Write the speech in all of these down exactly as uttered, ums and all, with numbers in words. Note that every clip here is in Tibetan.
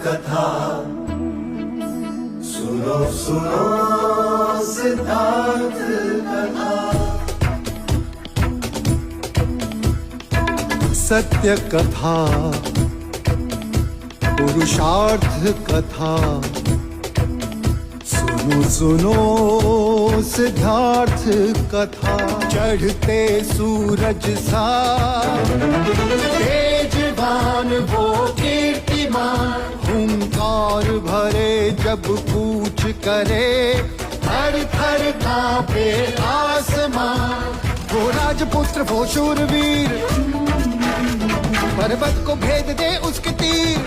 कथा सुनो सुनो सिद्धार्थ कथा। सत्य कथा पुरुषार्थ कथा सुनो सुनो सिद्धार्थ कथा। चढ़ते सूरज सा तेजवान वो कीर्तिमान हुंकार भरे जब कूच करे थर थर कांपे आसमान। वो राजपुत्र वो शूरवीर पर्वत को भेद दे उसके तीर।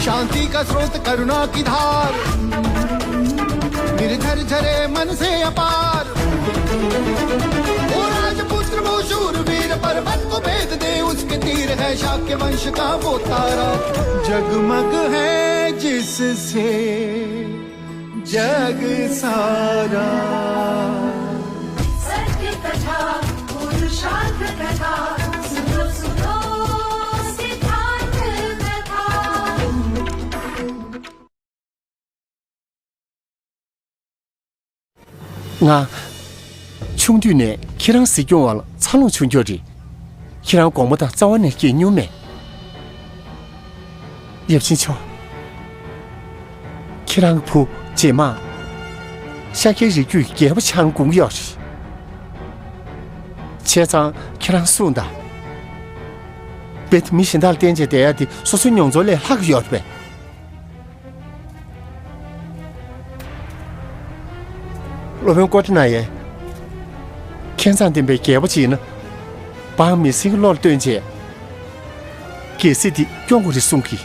शांति का स्रोत करुणा की धार निर्झर झरे मन से अपार। वो राजपुत्र वो शूरवीर पर्वत को भेद दे उसके तीर है शाक्य वंश का वो तारा। जगमग है जिससे जग सारा। सत्य कथा पुरुषार्थ कथा सुनो सुनो सिद्धार्थ कथा। ང་ཆུང་དུས་ནས་ཁྱེད་རང་སྲིད་སྐྱོང་བ་ལ་འཚར་ལོངས་བྱུང་ཁྱོད་རེད། ཁྱེད་རང་དགོངས་པ་དང་རྩ་བ་ནས་སྐྱེ་མྱོང་མེད། ཡབ་ཆེན་མཆོག་ཁྱེད་རང་གི་བུ་རྗེས་མ་ཤཱཀྱའི་རིགས་རྒྱུད་རྒྱལ་པོ་ཆགས་དགོངས་ཀྱི་ཡོད་རེད། བྱས་ཙང་ཁྱེད་རང་གསུངས་དང་། རྦད་དེ་མི་གཞན་དག་ལ་བརྟེན་བྱས་བསྡད་ཡ་དེ་སོ་སོའི་མྱོང་ཚོར་ལས་ལྷག་གི་ཡོད་རེད་པས། སློབ་དཔོན་ཀོ་ཏི་ན་ཡས། མཁས་མཛངས་ལྡན་པའི་རྒྱལ་པོ་ཅིག་ཡིན་ན། འབངས་མི་སེར་གྱི་བློ་ལ་བཏོན་བྱས། རྒྱལ་སྲིད་འདི་སྐྱོང་དགོས་རེད་གསུང་གི།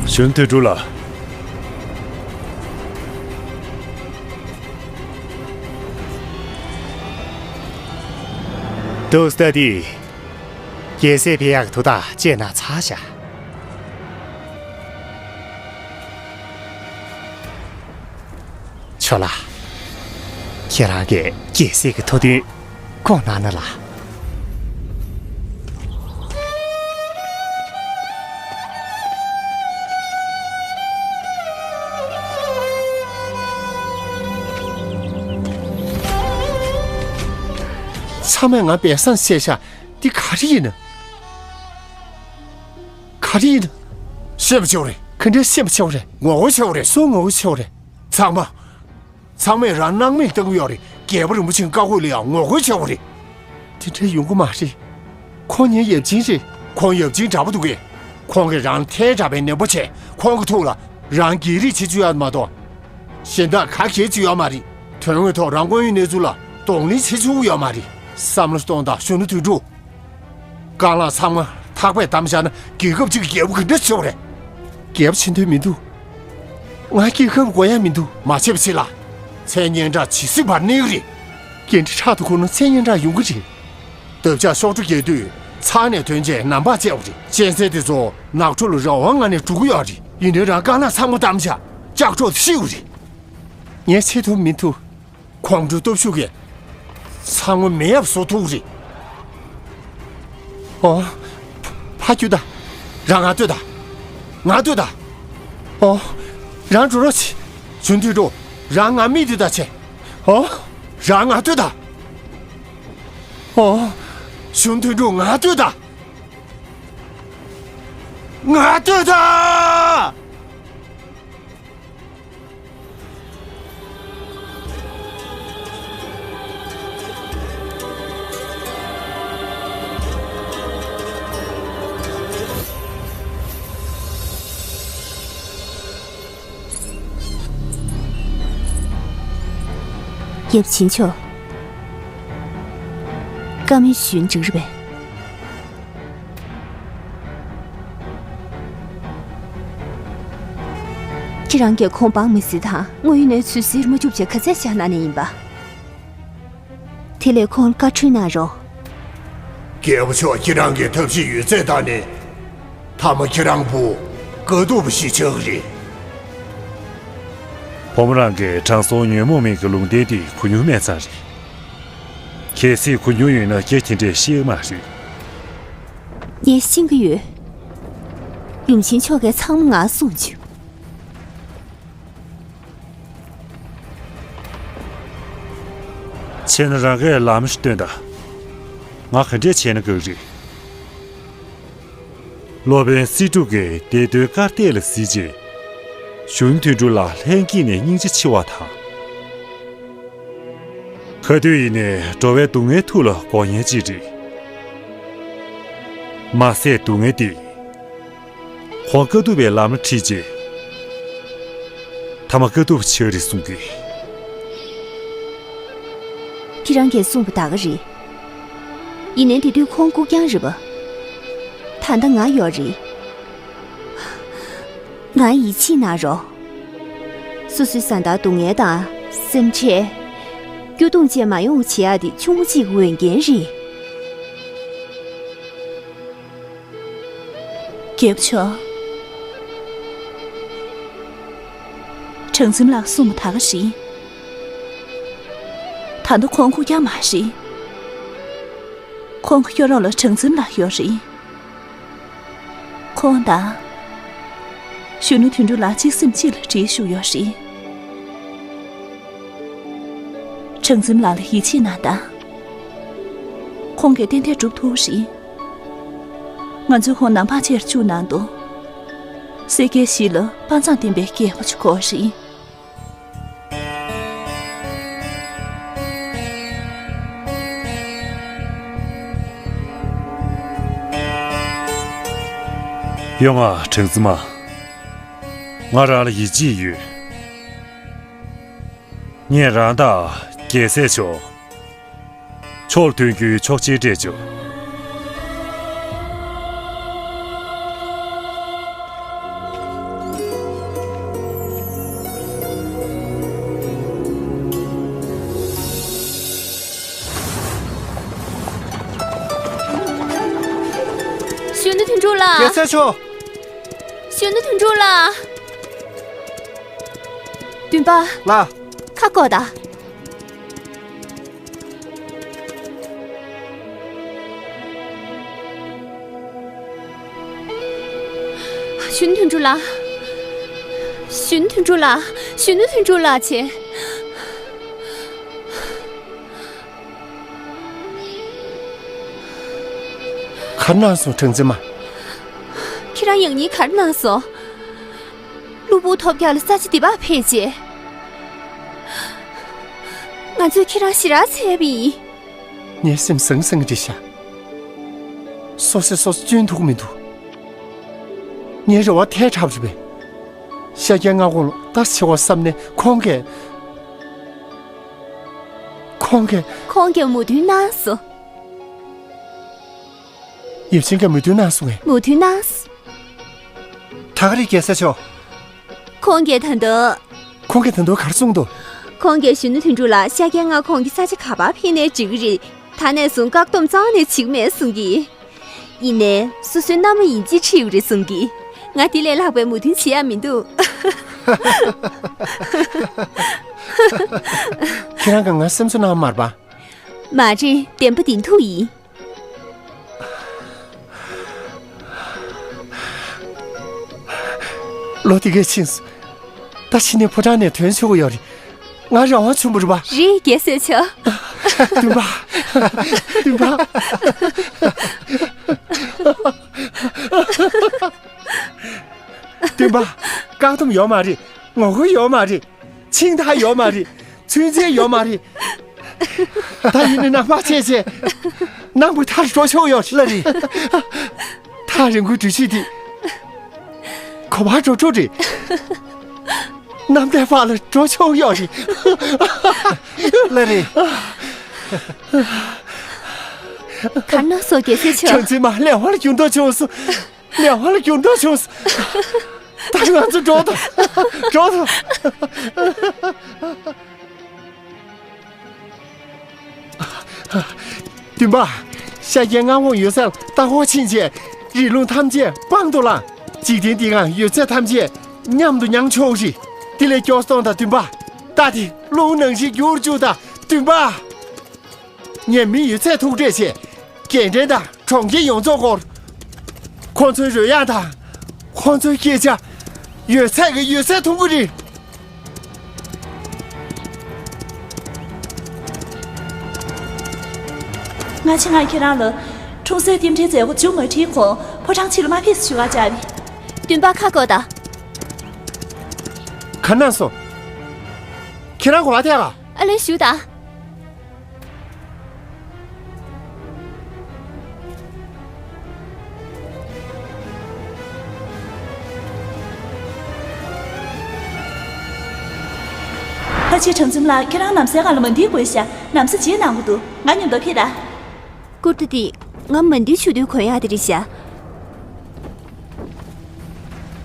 གཞོན་དུད་འགྲོ་ལ། ཏོག་ཙམ་ལྟ་དུས། རྒྱལ་སྲིད་འཕེན་ཡག་གི་ཐུགས་ཐག་བཅད་ན་ཚར་བཞག་ཆོག་ལ། ཁྱེད་རང་གིས་རྒྱལ་སྲིད་ཀྱི་ཐུགས་འདུན་སྐོང་གནང་ན་ལ། ཚང་མས་ང་སྦས་གསང་བཤད་ཤག་འདི་ག་རེ་ཡིན་ན། ག་རེ་ཡིན་ན། ཤེས་པ་ཆེ་བ་རེད། ག་འདྲའི་ཤེས་པ་ཆེ་བ་རེད། ངོ་རྒོལ་ཆེ་བ་རེད། སུ་ངོ་རྒོལ་ཆེ་བ་རེད། ཚང་མ། ཚང་མས་རང་སྣང་མེད་བཏང་གི་ཡོད་རེད། རྒྱལ་པོ་རིན་པོ་ཆེའི་བཀའ་བཀོད་ལ་ཡང་ངོ་རྒོལ་བྱས་པ་རེད། དེ་འདྲ་ཡོང་གི་མ་རེད། ཁོང་ངའི་ཡབ་ཆེན་རེད། ཁོང་ཡབ་ཆེན་འདྲ་པོ་འདུག་གས། ཁོང་གིས་རང་ཐལ་དྲགས་པའི་ནན་པོ་བྱས། ཁོང་གི་ཐུགས་ལ་རང་སྒེར་རེ་བྱེད་རྒྱུ་ཡོད་མ་གཏོགས། གཞན་དག་ག་གེ་བྱེད་རྒྱུ་ཡོད་མ་རེད། དོན་དངོས་ཐོག་རང་དངོས་ཡོད་གནས་ཚུལ་ལ་གདོང་ལེན་བྱེད་ཆོག་གི་ཡོད་མ་རེད། བསམ་བློ་གཏོང་དང་། གཞོན་ནུ་དོན་གྲུབ། རྐང་ལག་ཚང་མ་ཐག་པས་བསྡམས་བཞག་ན་རྒྱལ་ཁབ་ཅིག་གི་རྒྱལ་པོ་ག་འདྲ་བྱེད་པ་རེད། རྒྱལ་པོ་བྱེད་འདོད་མི་འདུག་ང་རྒྱལ་ཁབ་དགོས་ཡ་མི་འདུག་མ་བྱེད་པ་བྱེད་ལ། མཚན་སྙན་གྲགས་ཇི་སྲིད་བར་གནས་ཀྱི་རེད། འགན་འཁྲི་ཕྲག་ཏུ་ཁུར་ན་མཚན་སྙན་གྲགས་ཡོང་གི་རེད། འདབ་ཆགས་གཤོག་སྒྲོ་རྒྱས་དུས་ཚང་ནས་ཐོན་རྗེས་ནམ་བག་བཅད་པ་རེད། གཅན་གཟན་དེ་ཚོ་ནགས་ཁྲོད་ལ་རང་དབང་ངང་ནས་འགྲོ་གི་ཡོད་རེད། ཡིན་ནའི་རང་རྐང་ལག་ཚང་མ་བསྡམས་བཞག་ལྕགས་སྒྲོག་ཤི་བ་རེད། ངས་བྱེད་ཐུབ་མི་ཐུབ། ཁོང་ཁྲོའི་སྟོབས་ཤུགས་ཀྱིས་ཚང་མ་མེ་ཡབ་བཟོ་ཐུབ་རེད། ཨོ། ཕ་རྒྱུད་ད། རང་ང་ལྟོས་ད། ང་ལྟོས་ད། ཨོ། རང་འགྲོ་རོགས་བྱེད། གཞོན་དུད་འགྲོ། རང་ང་མིག་ལྟོས་ད་བྱེད། ཨོ། རང་ང་ལྟོས་ད། ཨོ། གཞོན་དུད་འགྲོ། ང་ལྟོས་ད། ང་ལྟོས་ད། ཡབ་ཆེན་མཆོག་བཀའ་མོལ་ཞུ་ཡ་འགྲིག་རེད་པས། ཁྱེད་རང་གིས་ཁོང་འབངས་མི་སེར་དང་དངོས་ཡོད་གནས་ཚུལ་གཟིགས་མ་བཅུག་བྱས་ག་ཚད་བཞག་གནང་ནི་ཡིན་པ། དེ་ལས་ཁོང་ལ་བཀའ་འཁྲོལ་གནང་རོགས། རྒྱལ་པོ་མཆོག་ཁྱེད་རང་གིས་ཐབས་ཤེས་ཡོད་ཚད་བཏང་ནས། མཐའ་མ་ཁྱེད་རང་བུ་དཀའ་སྡུག་པ་ཞིག་ཆགས་ཀྱི་རེད། བུ་མོ་རང་གིས་དྲང་སྲོང་ཉོན་མོངས་མེད་ཀྱི་ལུང་བསྟན་དེ་གོ་མྱོང་མེད་ཙང་རེད། གལ་སྲིད་གོ་མྱོང་ཡོད་ན་སྐད་དེ་འདྲས་བཤད་ཀྱི་མ་རེད། ངས་ཤེས་ཀྱི་ཡོད། ཡུམ་ཆེན་མཆོག་གིས་ཚང་མ་ང་གསུངས་བྱུང་། བྱས་ན་རང་གིས་ལམ་ཞིག་སྟོན་དང་། ང་ག་འདྲས་བྱས་ན་དགའ་གི་རེད། སློབ་དཔོན་སྲིད་སྒྲུབ་ཀྱིས་སྡེ་དོན་དཀར་ལྟས་ལ་གཟིགས་རྗེས། གཞོན་ནུ་དོན་གྲུབ་ལ་ལྷན་སྐྱེས་ནས་སྙིང་རྗེ་ཆེ་བ་དང་། ག་དུས་ཡིན་ནའི་འགྲོ་བའི་སྡུག་བསྔལ་ཐུགས་ལ་འགོག་མཁན་ཅིག་རེད། མ་ཟད་སྡུག་བསྔལ་འདི། ཁོང་དཀའ་ཐུབ་པའི་ལམ་ལ་ཁྲིད་རྗེས། ཐ་མ་དཀའ་ཐུབ་ཆགས་རེད་གསུང་གི། ཁྱེད་རང་གིས་གསུངས་པ་ད་ག་རེད། ཡིན་ནའི་དེ་དུས་ཁོང་ལྐུགས་རྐྱང་རེད་པ། ད་ལྟ་ང་ཡོད་རེད། ང་ཡིད་ཆེས་གནང་རོགས། སོ་སོའི་བཟའ་ཟླར་སྡུག་བསྔལ་དང་སེམས་ཁྲལ། སྐྱོ་གདུང་བཅས་མ་ཡོང་བ་བྱེད་ཡག་དེ་ཆུང་ངུ་གཅིག་གི་འོས་འགན་རེད། རྒྱལ་པོ་མཆོག། གྲངས་འཛིན་ལགས་གསུངས་པ་ད་ག་རེད། ད་ལྟ་ཁོང་ལྐུགས་རྐྱང་མ་རེད། ཁོང་གི་སྐྱོ་རོགས་ལ་གྲངས་འཛིན་ལགས་ཡོད་རེད། ཁོང་དང་། གཞོན་ནུ་དོན་གྲུབ་ལགས་གཅིག་སེམས་གཅིག་ལ་འགྲིག་བཞུགས་ཡོད་རེད། གྲངས་འཛིན་ལགས་ལ་ཡིད་ཆེས་གནང་དང་། ཁོང་གིས་ཏན་ཏན་སྒྲུབ་ཐུབ་རེད། ང་ཚོས་ཁོང་ནམ་ཕག་ཆེར་བཅུག་གནང་དང་། སེར་སྐྱའི་གཞིས་ལ་དཔའ་མཛངས་ལྡན་པའི་རྒྱལ་པོ་ཅིག་དགོས་རེད། ཡོང་ང་། གྲངས་འཛིན་མ། ང་རང་ལ་ཡིད་ཆེས་ཡོད། ངས་རང་དང་རྒྱལ་སྲས་མཆོག་ཕྱོགས་ལ་ཐོན་རྒྱུའི་ཆོག་མཆན་སྤྲད་ཆོག་གཞོན་ནུ་དོན་གྲུབ་ལགས། རྒྱལ་སྲས་མཆོག་གཞོན་ནུ་དོན་གྲུབ་ལགས། བདུན་པ། ལགས། ཁ་བསྐོར་དང་། གཞོན་ནུ་དོན་གྲུབ་ལགས། གཞོན་ནུ་དོན་གྲུབ་ལགས། གཞོན་ནུ་དོན་གྲུབ་ལགས་བྱས། ག་རེ་གནང་སོང་གྲངས་འཛིན་མ། ཁྱེད་རང་ཡང་སྙིང་ག་རེ་གནང་སོང་། གློ་བུར་ཐོལ་རྒྱག་ལ་ས་ཆ་འདི་པར་ཕེབས་རྗེས། ང་ཚོས་ཁྱེད་རང་ཞེ་དྲག་འཚེར་བ་ཡིན། ངའི་སེམས་ཟང་ཟིང་རེད་ཤག་སོ་སོས་སོ་སོ་སྐྱོན་འདུག་མི་འདུག་ངའི་རེ་བ་ཐལ་དྲགས་རེད་པས། ཤཱཀྱའི་མངའ་ཁོངས་ལ་ལྟ་ཆེ་བ་བསམ་ནས་ཁོང་གིས། ཁོང་གིས། ཁོང་གིས་མོས་མཐུན་གནང་སོང་། ཡིབ་ཆེན་གྱིས་མོས་མཐུན་གནང་སོང་ངས། མོས་མཐུན་གནང་སོང་། ད་ག་རེད་རྒྱལ་སྲས་མཆོག་ཁོང་གིས་ད་དུང་། ཁོང་གིས་ད་དུང་ག་རེ་གསུངས་འདུག་ཁོང་གིས་གཞོན་ནུ་དོན་གྲུབ་ལགས་ཤཱཀྱའི་མངའ་ཁོངས་ཀྱི་ས་ཆ་ག་པར་ཕེབས་ནའི་འགྲིག་གི་རེད། ད་ནས་བཟུང་བཀག་སྡོམ་རྩ་བ་ནས་བྱེད་ཀྱི་མེད་གསུང་གི། ཡིན་ནའི་སོ་སོའི་མནའ་མ་ཡིན་གཅིག་ཁྲིད་ཡོད་རེད་གསུང་གི། ང་དེ་ལས་ལྷག་པའི་མོས་མཐུན་བྱེད་ཡ་མི་འདུག་ཁྱེད་རང་གིས་ང་སེམས་གསོ་གནང་བ་མ་རེད་པ། མ་རེད། བདེན་པ་བདེན་ཐུག་ཡིན། ལོ་དེ་གས་ཕྱིན་སོང་། ད་ཕྱི་ནས་ཕོ་བྲང་ནས་ཐོན་ཆོག་གི་ཡོད་རེད། ང་རང་དབང་བྱུང་བ་རེད་པ། རེད་རྒྱལ་སྲས་མཆོག་བདུན་པ། བདུན་པ། བདུན་པ། བཀག་སྡོམ་ཡོད་མ་རེད། ངོ་རྒོལ་ཡོད་མ་རེད། འཆིང་ཐག་ཡོད་མ་རེད། ཚུན་ཆད་ཡོད་མ་རེད། ད་ཡིན་ནའི་ནང་པ་བྱས་བྱས། གནམ་གྱི་མཐར་འགྲོ་ཆོག་ཡོད་ལ་རེད། ཐག་རིང་པོའི་འགྲུལ་བཞུད་འདི། ག་པར་འགྲོ་འགྲོ་རེད། གནམ་བདེ་བ་ལ་འགྲོ་ཆོག་ཡོད་རེད། ལ་རེད། ག་ན་སོ་རྒྱལ་སྲས་ཆོ། གྲངས་འཛིན་མ་ལས་དབང་ལ་འགྱུར་ལྡོག་བྱུང་སོང་། ལས་དབང་ལ་འགྱུར་ལྡོག་བྱུང་སོང་། ད་ང་ཚོ་འགྲོ་དང་། འགྲོ་དང་། བདུན་པ། ཤཱཀྱའི་མངའ་ཁོངས་ཡོད་སར་ལྟ་སྐོར་ཕྱིན་བྱས། རི་ཀླུང་ཐམས་ཅད་དཔང་དུ་བླངས། འཇིག་རྟེན་འདི་སྒང་ཡོད་ཚད་ཐམས་ཅད་མཉམ་དུ་མྱངས་ཆོག་ཞིག་དེ་ལས་སྐྱོ་སྟོང་དང་བདུན་པ། རྟ་དེ་རླུང་ནང་བཞིན་རྒྱུག་རྒྱུག་དང་བདུན་པ། ངས་མི་ཡོད་ཚད་ཐུག་འཕྲད་བྱས། རྒན་འདྲེན་དང་གྲོང་ཁྱེར་ཡོངས་རྫོགས་སྐོར། ཁོང་ཚོའི་རོལ་དབྱངས་དང་། ཁོང་ཚོའི་སྐད་ཆ། ཡོད་ཚད་ཀྱི་ཡོད་ཚད་མཐོང་གི་རེད། སྔ་ཕྱི་ང་ཁྱེད་རང་ལ་འཁྲུངས་སའི་རྟེན་འབྲེལ་མཛད་སྒོ་མཇུག་མ་སྒྲིལ་གོང་ཕོ་བྲང་ཕྱི་ལ་མ་ཕེབས་ཞུ་བར་བཅར་བས། བདུན་པ་ཁ་བསྐོ་དང་། ག་ན་སོང་། ཁྱེད་རང་གོ་བ་ཐད་ལ། ཨ་ལེ་ཞུ་དང་། ཕ་ཕྱིར་དྲང་འཛོམས་ལགས། ཁྱེད་རང་ནམ་སའི་སྒང་ལ་མ་འདི་དགོས་ཤག་ནམ་ཟས་བརྗེད་གནང་དགོས་འདུག་ང་མཉམ་དུ་ཕེབས་དང་། ཀུར་ཏི་འདི་ང་མ་འདི་ཆུ་དུས་གོན་ཡག་དེ་རེད་ཤག་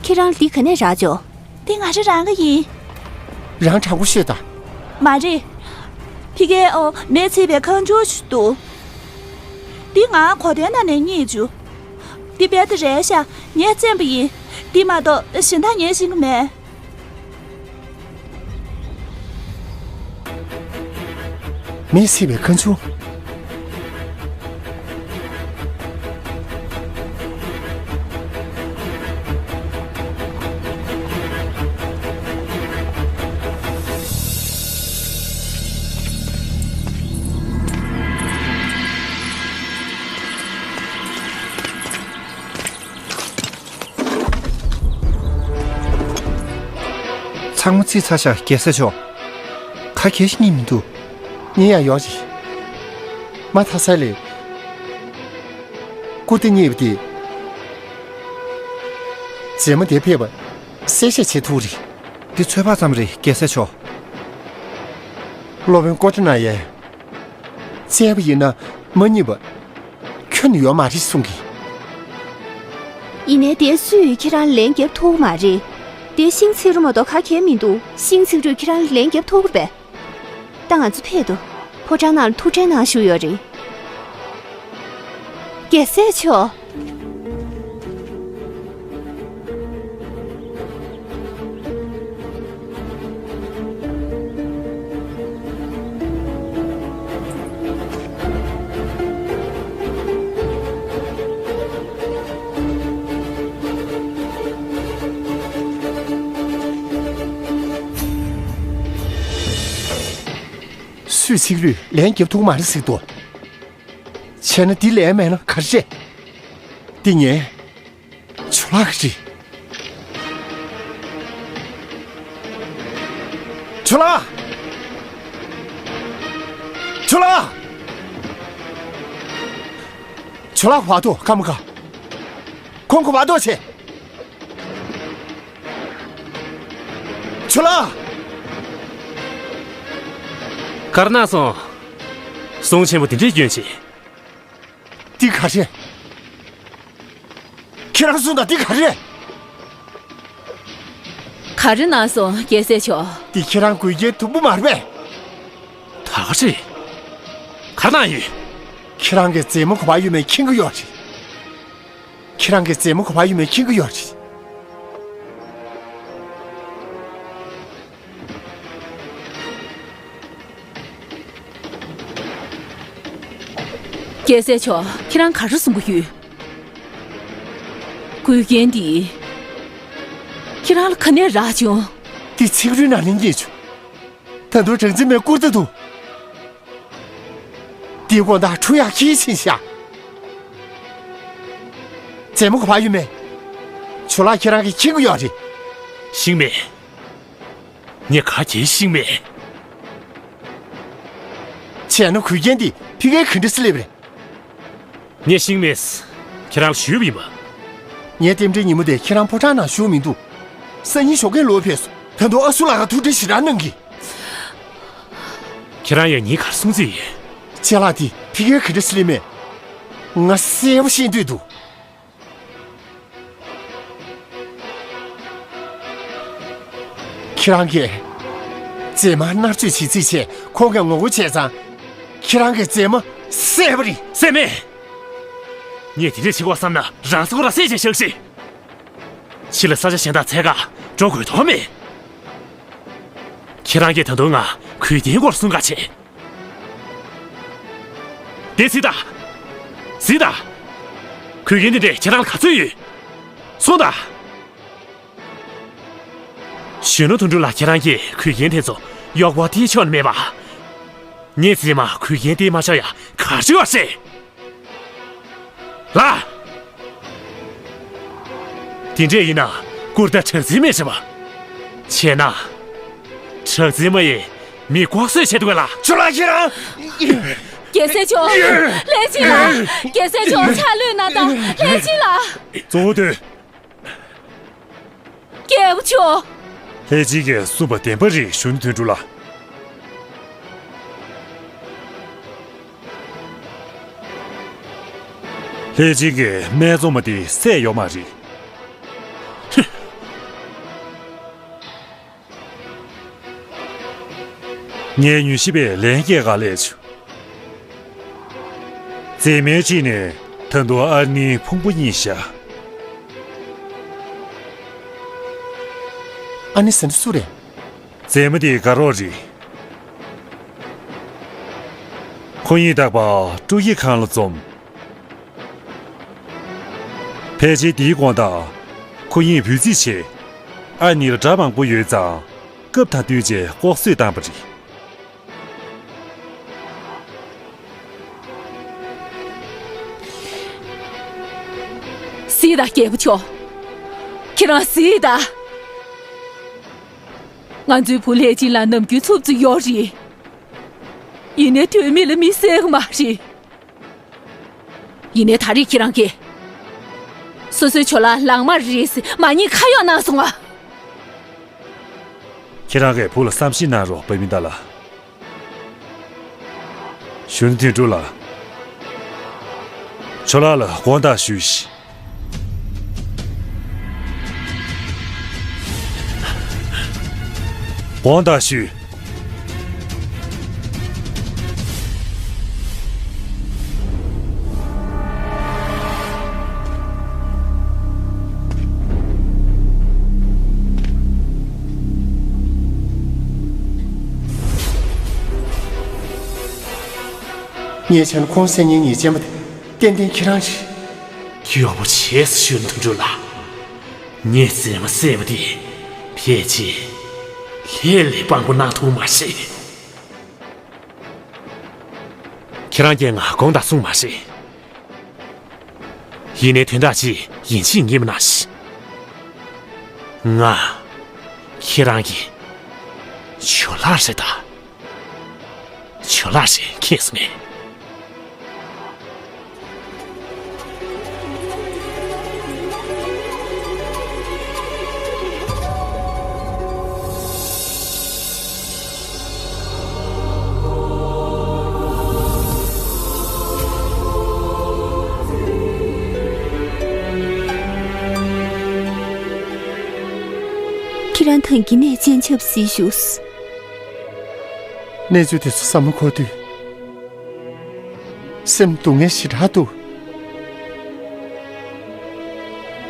ཁྱེད་རང་འདི་ག་ནས་རག་བྱུང་། འདི་ང་རང་རང་གི་ཡིན། རང་དྲང་པོ་ཤོད་དང་། མ་རེད། ཕ་གིའི་ཨོ་མེས་ཚིག་པའི་ཁང་ཆུང་ཞིག་འདུག་འདི་ང་གོ་དོན་ནང་ནས་རྙེད་བྱུང་། འདི་དཔེ་ད་རེད་ཤག་ངས་བཙེམས་པ་ཡིན། འདི་མ་གཏོགས་གཞན་དག་ངས་ཤེས་ཀྱི་མེད། མེས་ཚིག་པའི་ཁང་ཆུང་། ཚང་མ་རྩིས་ཚར་ཤག་རྒྱལ་སྲས་མཆོག་ཁ་གྱེས་ཤིག་རྙེད་མི་འདུག་རྙེད་ཡག་ཡོད་རེད། མ་མཐའ་ས་ལས། ཀུར་ཏི་རྙེད་པ་དེ། རྗེས་མ་དེ་ཕེབས་པ་གསལ་བཤད་བྱེད་ཐུབ་རེད། འདི་ཚོད་དཔག་ཙམ་རེད་རྒྱལ་སྲས་མཆོག་སློབ་དཔོན་ཀོ་ཏི་ན་ཡས། བཙལ་བ་ཡིན་ན་མ་རྙེད་པ་ཁྱོན་ནས་ཡོད་མ་རེད་གསུང་གི། ཡིན་ནའི་དེ་སུས་ཁྱེད་རང་ལན་རྒྱབ་ཐུབ་མ་རེད། དེ་ཤིང་ཚིག་རུ་མ་གཏོགས་ག་གེ་མི་འདུག་ཤིང་ཚིག་རུས་ཁྱེད་རང་ལན་རྒྱབ་ཐུབ་པས། ད་ང་ཚོ་ཕེབས་དོ། ཕོ་བྲང་ནང་ལ་ཐུགས་ཁྲལ་གནང་ཞུ་ཡོད་རེད། རྒྱལ་སྲས་མཆོག་སུས་ཚིག་རུས་ལན་རྒྱབ་ཐུབ་མ་རེད་ཟེར་དོ། བྱས་ན་འདི་ལན་མེད་ན་ག་རེ་རེད། འདི་ངའི་ཇོ་ལགས་ཀྱི་རེད། ཇོ་ལགས། ཇོ་ལགས། ཇོ་ལགས་བར་དོ་ཀམ་ཀ་ཁོང་གི་བར་དོ་ཆེ། ཇོ་ལགས། གར་ན་སོང་། གསུང་ཆེན་པོ་དེ་འདྲའི་སྐྱོན་ཆེ། འདི་ག་རེད། ཁྱེད་རང་གསུང་དང་འདི་ག་རེད། ག་རེ་གནང་སོང་རྒྱལ་སྲས་མཆོག་དེ་ཁྱེད་རང་གོས་རྒྱན་དུམ་བུ་མ་རེད་པས། ད་ག་རེད། ག་གནང་ཡོད། ཁྱེད་རང་གི་མཛེས་མ་ག་པར་ཡོད་མེད་མཁྱེན་གི་ཡོད་རེད། ཁྱེད་རང་གི་མཛེས་མ་ག་པར་ཡོད་མེད་མཁྱེན་གི་ཡོད་རེད། རྒྱལ་སྲས་མཆོག་ཁྱེད་རང་ག་རེ་གསུང་གི་ཡོད། གོས་རྒྱན་འདི། ཁྱེད་རང་ལ་ག་ནས་རག་བྱུང་། འདི་ཚིག་རུས་ནང་ནས་རྙེད་བྱུང་། ད་དུང་གྲངས་འཛིན་མའི་སྐུར་རྟ་འདུག་འདིའི་དགོང་དག་འཁྲུ་ཡག་ཁྱི་ཕྱིན་ཤག་མཛེས་མ་ག་པར་ཡོད་མེད། ཇོ་ལགས་ཁྱེད་རང་གིས་མཁྱེན་གྱི་ཡོད་རེད། ཤེས་མེད། ངས་ག་གེ་ཤེས་མེད། བྱས་ན་གོས་རྒྱན་འདི་ཕ་གིར་ག་འདྲ་སེ་སླེབས་རེད། ངས་ཤེས་མེད། ཁྱེད་རང་ལ་ཞུས་པ་ཡིན་པ། ངའི་རྟེན་འབྲེལ་ཉིན་མོ་དེ་ཁྱེད་རང་ཕོ་བྲང་ནང་བཞུགས་མི་འདུག་སང་ཉིན་ཞོགས་ཀས་ལོག་ཕེབས་སོང་། ད་དུང་ཨ་སུ་ལགས་ཀྱིས་ཐུགས་ཁྲལ་ཞེ་དྲག་གནང་གི། ཁྱེད་རང་ཡང་ངས་ག་རེ་གསུང་རྩིས་ཡོད། ཅ་ལག་དེ་ཕ་གིར་ག་འདྲ་སེ་སླེབས་མེད། ང་གསལ་པོ་ཤེས་འདོད་འདུག་ཁྱེད་རང་གིས་མཛེས་མ་མནར་གཅོད་བྱེད་རྩིས་བྱས་ཁོང་གིས་ངོ་རྒོལ་བྱས་ཙང་། ཁྱེད་རང་གི་མཛེས་མ་བསད་པ་རེད། བསད་མེད། ངས་དེ་འདྲས་བྱེད་དགོས་བསམ་ན་རང་ས་ཁོ་རང་བསད་བྱས་བཞག་ཤིག་ཕྱི་ལ་ས་ཆ་གཞན་དག་འཚོལ་ག་འགྲོ་དགོས་དོན་མེད། ཁྱེད་རང་གིས་ད་དུང་ང་གོས་རྒྱན་སྐོར་གསུང་ག་བྱེད། དེ་གཟིགས་དང་། གཟིགས་དང་། གོས་རྒྱན་དེ་འདྲས་ཁྱེད་རང་ལ་ག་ཚོད་ཡོད། གསུངས་དང་། གཞོན་ནུ་དོན་གྲུབ་ལགས། ཁྱེད་རང་གིས་གོས་རྒྱན་དེ་ཚོ་གཡོག་པོ་སྟེར་ཆོག་ནི་མེད་པ། ངས་བཙས་མ་གོས་རྒྱན་སྟེར་མ་བཞག་ཡ་ག་རེ་བྱེད་པ་རེད། ལགས། དེ་འདྲས་ཡིན་ན་སྐུར་ད་དྲག་རྩལ་མེད་རེད་པ། བྱས་ན། དྲག་རྩལ་མ་ཡིན་མི་ལྐོག་གསོད་བྱེད་འདུག་གས་ལགས། ཇོ་ལགས། ཁྱེད་རང་། རྒྱལ་སྲས་མཆོག་ལྷས་སྦྱིན་ལགས། རྒྱལ་སྲས་མཆོག་ཕྱག་ལུས་གནང་དང་། ལྷས་སྦྱིན་ལགས། གཙོ་བོ་དེ། རྒྱལ་པོ་མཆོག་ལྷས་སྦྱིན་གྱིས་གསུངས་པ་བདེན་པ་རེད། གཞོན་ནུ་དོན་གྲུབ་ལགས། ལྷས་སྦྱིན་གྱིས་སྨད་འཚོང་མ་དེ་བསད་ཡོད་མ་རེད། ངས་མྱུལ་ཞིབ་པའི་ལན་སྐྱེལ་ག་སླེབས་བྱུང་། མཛེས་མའི་དཔྱིད་ནས་ད་དུང་ཨར་ནིའི་ཕུང་པོ་རྙེད་ཤག་ཨར་ནི་ཟེར་ན་སུ་རེད། མཛེས་མ་དེ་དགའ་རོགས་རེད། ཁོ་གཉིས་རྟག་པར་ཀྲུའུ་ཡི་ཁང་ལ་འཛོམས། ཕལ་ཆེར་འདིའི་དགོང་དག་ཁོ་གཉིས་འབོད་རྩིས་བྱས། ཨར་ནི་ལ་དགྲ་མང་པོ་ཡོད་ཙང་། སྐབས་དང་བསྟུན་བྱས་ལྐོག་གསོད་བཏང་པ་རེད། གཟིགས་དང་། རྒྱལ་པོ་མཆོག་ཁྱེད་རང་གཟིགས་དང་། ང་ཚོའི་བུ་ལྷས་སྦྱིན་ལ་ནམ་རྒྱུན་འཚུབ་ཚུབ་ཡོད་རེད། ཡིན་ནའི་དོན་མེད་ལ་མི་བསད་ཀྱི་མ་རེད། ཡིན་ནའི་ད་རེས་ཁྱེད་རང་གིས་སོ་སོའི་ཇོ་ལགས་ལག་དམར་རེད་ཟེར་མ་ཉེས་ཁ་གཡོགས་གནང་སོང་ང་། ཁྱེད་རང་གིས་བུ་ལ་བསམ་ཤེས་གནང་རོགས། བྷ་མི་ཏཱ་ལགས། གཞོན་ནུ་དོན་གྲུབ་ལགས། ཇོ་ལགས་ལ་དགོངས་དག་ཞུས་ཤིག་དགོངས་དག་ཞུས། ངས་བྱས་ན་ཁོང་བསད་མཁན་ཉེས་ཅན་པ་དེ་ཏན་ཏན་ཁྱེད་རང་རེད། གཡོག་པོ་བྱས་སོ། གཞོན་ནུ་དོན་གྲུབ་ལགས། ངས་མཛེས་མ་བསད་པ་དེ་ཕལ་ཆེར་ལྷས་ལས་དཔང་པོ་གནང་ཐུབ་མ་རེད། ཁྱེད་རང་གིས་ང་དགོངས་དག་གསུངས་མ་རེད། ཡིན་ནའི་དོན་དག་ཅིག་ཡིན་གཅིག་མིན་གཉིས་གནང་ཞིག་ང་ཁྱེད་རང་གི་ཇོ་ལགས་རེད་ད། ཇོ་ལགས་རེད། མཁྱེན་སོང་ངས། ཁྱེད་རང་ཐང་གི་ནས་སྤྱན་ཆབ་གཟིགས་བཞུགས། གནས་ཚུལ་དེ་ཚོ་བསམ་བློ་འཁོར་དུས། སེམས་སྡུག་བསྔལ་ཞེ་དྲག་འདུག་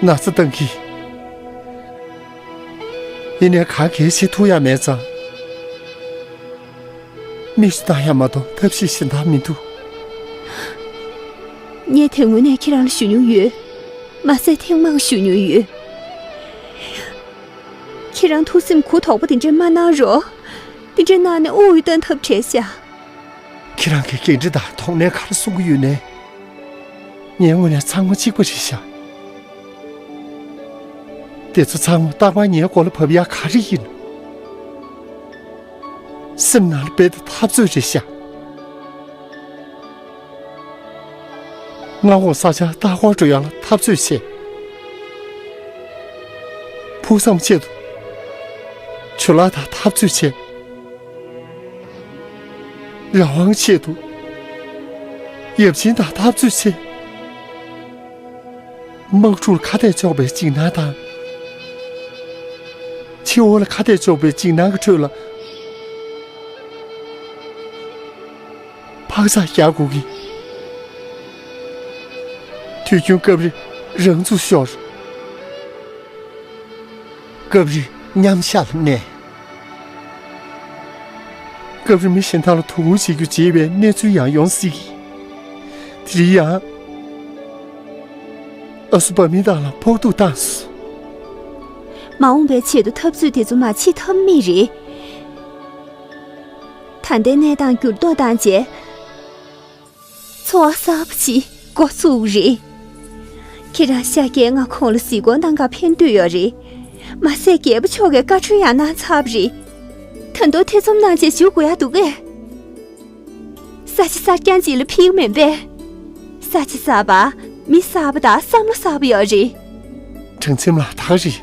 ན་ཚ་བཏང་གི། ཡིན་ནའི་ག་གེ་བྱེད་ཐུབ་ཡ་མེད་ཙང་། མིག་ཆུ་བཏང་ཡ་མ་གཏོགས་ཐབས་ཤེས་གཞན་དག་མི་འདུག་ངས་དེ་སྔོན་ནས་ཁྱེད་རང་ལ་ཞུ་མྱོང་ཡོད། མ་ཟད་ཐེངས་མང་ཞུ་མྱོང་ཡོད། ཁྱེད་རང་ཐུགས་སེམས་གུ་དོག་པོ་དེ་འདྲས་མ་གནང་རོགས། དེ་འདྲས་གནང་ནས་དབུགས་ཡུད་གཏོང་ཐབས་བྲལ་ཤག་ཁྱེད་རང་གི་འགན་འཁྲི་དང་དོགས་གནས་ག་རེ་གསུང་གི་ཡོད་ནའི། ངའི་ངོས་ནས་ཚང་མ་གཅིག་པ་རེད་ཤག་དེ་ཚོ་ཚང་མ་རྟག་པར་ངའི་མགོ་ལ་བབས་ཡག་ག་རེ་ཡིན། སེམས་ནང་ལ་རྦད་དེ་འཐབ་རྩོད་རེད་ཤག་མངའ་འོག་ས་ཆ་ལྟ་སྐོར་འགྲོ་ཡག་ལ་འཐབ་རྩོད་བྱས། ཕུགས་བསམ་ཆེད་དུ་ཇོ་ལགས་དང་འཐབ་རྩོད་བྱས། རང་དབང་ཆེད་དུ་ཡབ་ཆེན་དང་འཐབ་རྩོད་བྱས། དམག་འཁྲུག་ཁ་གཏད་གཅོག་པའི་འཇིགས་སྣང་དང་། ཕྱི་དབུགས་ལ་ཁ་གཏད་གཅོག་པའི་འཇིགས་སྣང་གི་ཁྲོད་ལ། འཕག་འཚག་རྒྱག་དགོས་ཀྱི། དུས་རྒྱུན་སྐབས་རེ་རང་ཚུགས་ཤོར། སྐབས་རེ་མཉམ་བཞག་ལ་གནས། སྐབས་རེ་མི་གཞན་དག་ལ་དོ་ཁུར་བྱེད་རྒྱུ་བརྗེད་པའི་གནས་ཚུལ་ཡང་ཡོང་སྲིད་ཀྱི། དེ་རིང་ཡང་ཨ་སུ་པ་མི་དག་ལ་ཕོག་ཐུག་བཏང་སོང་། མ་འོངས་པའི་ཆེད་དུ་འཐབ་རྩོད་དེ་ཚོ་མ་བྱེད་ཐབས་མེད་རེད། ད་ལྟའི་གནས་སྟངས་འགྱུར་ལྡོག་བཏང་རྗེས། འཚོ་བ་གསར་པ་ཞིག་འགོ་ཚུགས་རེད། ཁྱེད་རང་ཤཱཀྱའི་མངའ་ཁོངས་ལ་གཟིགས་སྐོར་གནང་གར་ཕེབས་འདོད་ཡོད་རེད། མ་ཟད་རྒྱལ་པོ་མཆོག་གིས་བཀའ་འཁྲོལ་ཡང་གནང་ཚར་བ་རེད། ད་དུང་ཐེ་ཚོམ་གནང་བྱས་བཞུགས་དགོས་ཡ་འདུག་གས། ས་ཆ་གསར་རྐྱང་ཅིག་ལ་ཕེབས་མིན་པས། ས་ཆ་གསར་པ། མི་གསར་པ་དང་བསམ་བློ་གསར་པ་ཡོད་རེད། དྲང་སེམས་ལགས།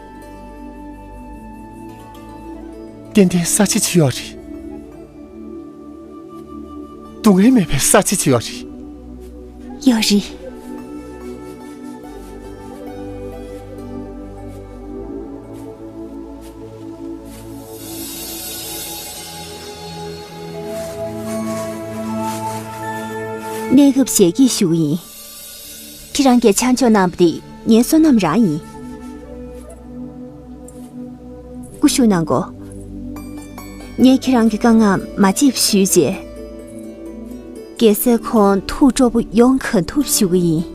ད་ག་རེད། ཏན་ཏན་ས་ཆ་ཅིག་ཡོད་རེད། སྡུག་བསྔལ་མེད་པའི་ས་ཆ་ཅིག་ཡོད་རེད། ཡོད་རེད། གནས་སྐབས་ཞལ་གྱིས་ཞུ་གི་ཡིན། ཁྱེད་རང་གིས་ཆ་འཇོག་གནང་བ་དེ་ངའི་བསོད་ནམས་རང་ཡིན། སྐུ་བཞུགས་གནང་གོ། ངས་ཁྱེད་རང་གི་དཀའ་ངལ་མ་བརྗེད་པ་ཞུས་རྗེས། རྒྱལ་སྲས་ཁོང་ཐུགས་སྤྲོ་པོ་ཡོང་གང་ཐུབ་ཞུ་གི་ཡིན།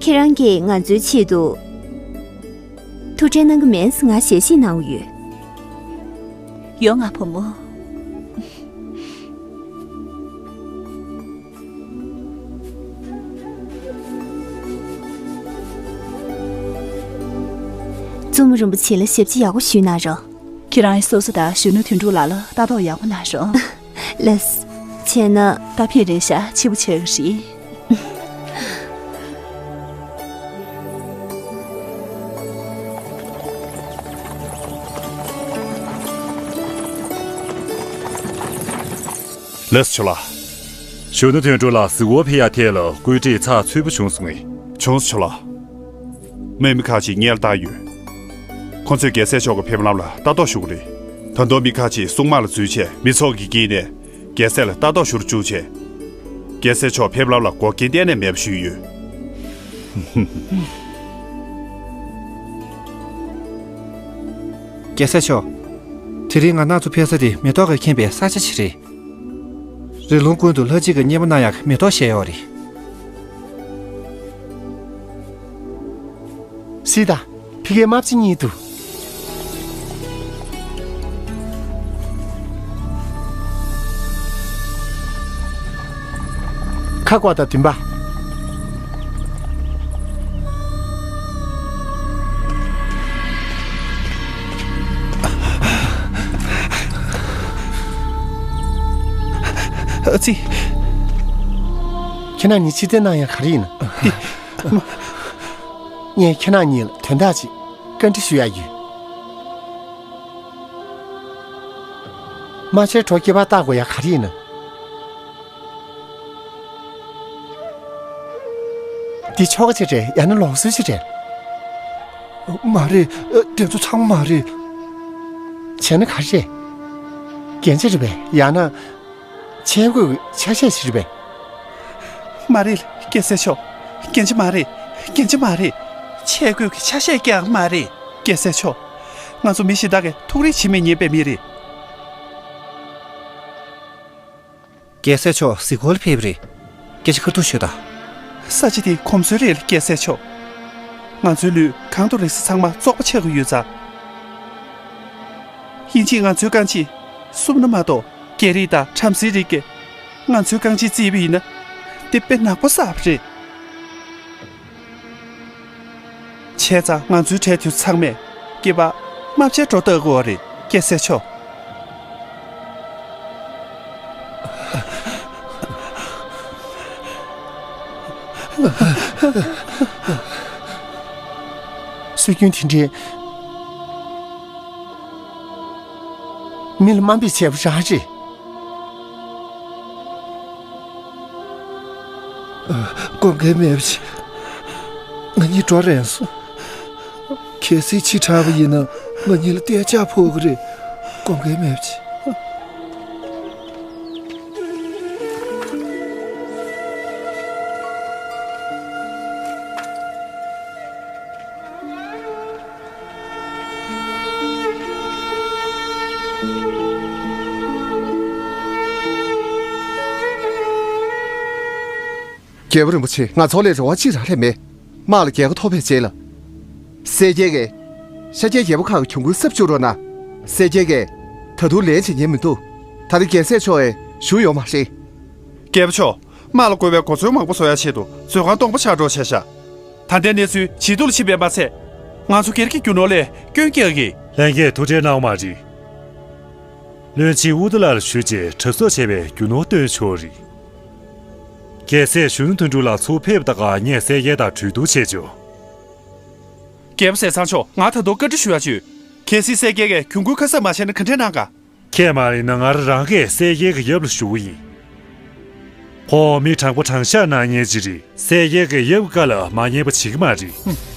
ཁྱེད་རང་གིས་ང་ཚོའི་ཆེད་དུ་ཐུགས་ཁྲལ་གནང་གི་མིན་ཟེར་ང་ཞལ་བཞེས་གནང་གི་ཡོད། ཡོང་ང་བུ་མོ། བཙུན་མོ་རིན་པོ་ཆེ་ལ་ཞབས་ཕྱི་ཡག་པོ་ཞུས་གནང་རོགས། ཁྱེད་རང་གིས་སོ་སོ་དང་གཞོན་ནུ་དོན་གྲུབ་ལགས་ལ་ལྟ་རྟོག་ཡག་པོ་གནང་རོགས། ལགས་སོ། བྱས་ན། ད་ཕེབས་རན་ཤག་འཕྱི་པོ་ཆགས་ཀྱི་རེད། ལགས་སོ། ཇོ་ལགས། གཞོན་ནུ་དོན་གྲུབ་ལགས་གཟིགས་སྐོར་ཕེབས་ཡག་ཐད་ལ་བཀོད་སྒྲིག་ཚགས་ཚུད་པོ་བྱུང་སོང་ངས། བྱུང་སོང་། ཇོ་ལགས། དམག་མི་ཁག་ཅིག་ངས་ལ་བཏང་ཡོད། ཁོང་ཚོས་རྒྱལ་སྲས་མཆོག་གི་ཕེབས་ལམ་ལ་ལྟ་རྟོག་ཞུ་གི་རེད། ད་དུང་མི་ཁག་ཅིག་སྲུང་དམག་ལ་འཛུལ་བྱས་མི་ཚོགས་ཀྱི་དཀྱིལ་ནས་རྒྱལ་སྲས་ལ་ལྟ་རྟོག་ཞུ་རུ་བཅུག་བྱས། རྒྱལ་སྲས་མཆོག་ཕེབས་ལམ་ལ་འགོག་རྐྱེན་གཏན་ནས་མེད་པ་ཞུས་ཡོད། རྒྱལ་སྲས་མཆོག། དེ་རིང་ང་རང་ཚོ་ཕེབས་ས་དེ་མེ་ཏོག་གིས་ཁེངས་པའི་ས་ཆ་ཞིག་རེད། རི་ལུང་ཀུན་ཏུ་ལྷ་གཅིག་གི་སྙེ་མ་སྣ་ཡག་གི་མེ་ཏོག་བཞད་ཡོད་རེད། སྲིད་ད། ཕ་གིའི་རྨ་བྱ་གཉིས་འདུག། ཁ་སྐོར་དང་བདུན་པ། ཨ་ཙི། ཁྱེད་རང་གཉིས་ཕྱིར་འཐེན་གནང་ཡག་ག་རེ་ཡིན་ན། ངས་ཁྱེད་རང་གཉིས་ལ་དོན་དག་ཅིག་བཀའ་འདྲི་ཞུ་ཡག་ཡོད། རྨ་བྱའི་གྲོགས་སྐྱེས་པ་བལྟ་དགོས་ཡག་ག་རེ་ཡིན་ན། འདི་ཆོ་ག་ཅིག་རེད། ཡང་ན་ལུགས་སྲོལ་ཅིག་རེད། མ་རེད། དེ་ཚོ་ཚང་མ་མ་རེད། བྱས་ན་ག་རེ་རེད། རྒྱན་ཆ་རེད་པས། ཡང་ན་ཆས་གོས་ཀྱི་ཆ་ཤས་ཤིག་རེད་པས། མ་རེད། རྒྱལ་སྲས་མཆོག། རྒྱན་ཆ་མ་རེད། རྒྱན་ཆ་མ་རེད། ཆས་གོས་ཀྱི་ཆ་ཤས་ཀྱང་མ་རེད། རྒྱལ་སྲས་མཆོག། ང་ཚོ་མི་གཞན་དག་གིས་ཐུགས་རེ་བྱེད་མི་ཉན་པའི་མི་རེད། རྒྱལ་སྲས་མཆོག་གཟིགས་སྐོར་ལ་ཕེབས་པ་རེད། སྐད་ཆ་ཁ་ཐུག་ཤོད་དང་། ས་ཆ་དེ་གོམས་སྲོལ་རེད་ལ། རྒྱལ་སྲས་མཆོག། ང་ཚོའི་ལུས་གང་དུ་རེག་ས་ཚང་མ་བཙོག་པ་ཆགས་ཀྱི་ཡོད་ཙང་། དབྱིན་ཇིས་ང་ཚོའི་རྐང་རྗེས་བསུབས་ན་མ་གཏོགས། རྒྱ་རིགས་དང་བྲམ་ཟེའི་རིགས་ཀྱིས་ང་ཚོའི་རྐང་རྗེས་བརྩིས་པ་ཡིན་ན། དེ་དཔེ་ནག་པོ་བསགས་པ་རེད། བྱས་ཙང་ང་ཚོའི་གྲས་དེ་ཚང་མས་སྐྱེས་པ་རྨ་བྱའི་སྒྲོ་བཏགས་དགོས་པ་རེད། རྒྱལ་སྲས་མཆོག། སྲོལ་རྒྱུན་དེ་འདྲའི་མི་ལ་དམའ་འབེབས་བྱས་པ་རང་རེད། དགོངས་འགལ་མེད་པ་བྱེད། ང་གཉིས་འགྲོ་རན་སོང་། གལ་སྲིད་ཕྱི་དྲགས་པ་ཡིན་ན་ང་གཉིས་ལ་གཏན་འཇགས་ཕོག་གི་རེད། དགོངས་འགལ་མེད་པ་བྱེད། རྒྱལ་པོ་རིན་པོ་ཆེ། ང་ཚོ་ལ་རེ་བ་གཅིག་རང་ལས་མེད། དམག་ལ་རྒྱལ་ཁ་ཐོབ་པའི་རྗེས་ལ། གསལ་རྒྱལ་གྱིས་ཤཱཀྱའི་རྒྱལ་པོ་ཁག་གི་གྱོང་གུན་གསབ་བཅུག་རོགས་གནང་། གསལ་རྒྱལ་གྱིས་ད་དུང་ལན་བྱེད་ཉན་མི་འདུག། ད་ལྟ་རྒྱལ་སྲས་མཆོག་ཡང་བཞུགས་ཡོད་མ་རེད། རྒྱལ་པོ་མཆོག། དམག་ལ་དགོས་པའི་གོ་མཚོན་མང་པོ་བཟོ་ཡ་ཆེད་དུ་མཛོད་ཁང་སྟོང་པ་ཆགས་འགྲོ་བྱས་ཤག། ད་ལྟའི་གནས་ཚུལ་ཇེ་སྡུག་ལ་ཕྱིན་པས་མ་ཚད། ང་ཚོ་སྒེར་གྱི་རྒྱུ་ནོར་ལ་སྐྱོན་སྐྱེལ་གི། ལྷན་རྒྱས་ཐུགས་ཁྲལ་གནང་བ་མ་རེད། བློན་ཆེན་ཨུ་ཏུ་ལ་ལ་ཞུས་རྗེས་གྲབས་གསོག་བྱས་པའི་རྒྱུ་ནོར་བཏོན་ཆོག་རེད། རྒྱལ་སྲས་གཞོན་ནུ་དོན་གྲུབ་ལགས་ཚུར་ཕེབས་པ་དང་ངས་གསལ་རྒྱལ་དང་གྲོས་བསྡུར་བྱས་ཆོག། རྒྱལ་པོ་ཟས་གཙང་མཆོག། ང་ད་དུང་བཀའ་འདྲི་ཞུ་ཡ་ཅིག་ཡོད། གལ་སྲིད་གསལ་རྒྱལ་གྱིས་གྱོང་གུན་ཁ་གསབ་མ་བྱས་ན་ག་འདྲས་གནང་ག། ཁྱེད་མ་ཡིན་ན་ང་རང་གིས་གསལ་རྒྱལ་གྱི་ཡབ་ལ་ཞུ་གི་ཡིན། ཁོང་མི་དྲང་པོ་དྲང་བཞག་གནང་མཁན་ཅིག་རེད། གསལ་རྒྱལ་གྱི་ཡབ་བཀའ་ལ་མ་ཉན་པ་བྱེད་ཀྱི་མ་རེད།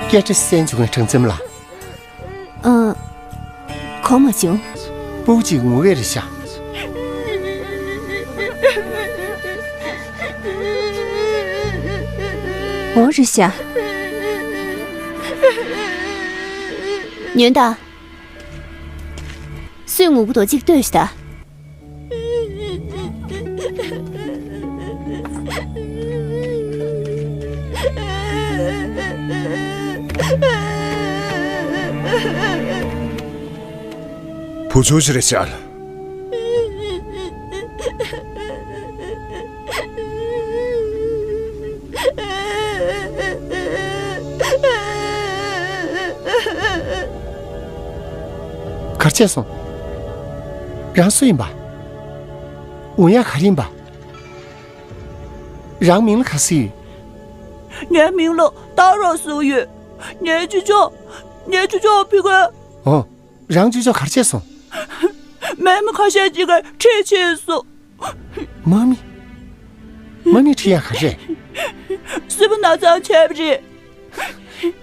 སྐད་ཆ་གསན་བྱུང་བའི་གྲངས་འཛོམས་ལ། ཨ། གོ་མ་བྱུང་། སྤུ་གུ་གཅིག་ངུ་གི་རེད་ཤག། འོ་རེད་ཤག། ཉོན་དང་། སུས་ངུ་གི་འདུག་གཅིག་ལྟོས་ཤིག་ད། བུ་ཆུང་ཞིག་རེད་ཤག། གར་བྱས་སོང་། རང་སུ་ཡིན་པ། འོང་ཡག་ག་རེ་ཡིན་པ། རང་མིང་ལ་ག་ཟེར་ཡོད། ངའི་མིང་ལ་ཏཱ་རོ་ཟེར་ཡོད། ངའི་ཅོ་ཅོ། ངའི་ཅོ་ཅོ་ཕི་གེ། ཨོ། རང་ཅོ་ཅོ་གར་བྱས་སོང་། མི་མི་ཁ་ཤས་ཅིག་གིས་ཁྲིད་ཕྱིན་སོང་། མ་མི། མ་མི་ཁྲིད་ཡག་ག་རེ། སྲིད་པ་ན་ཚ་བྱས་པ་རེད།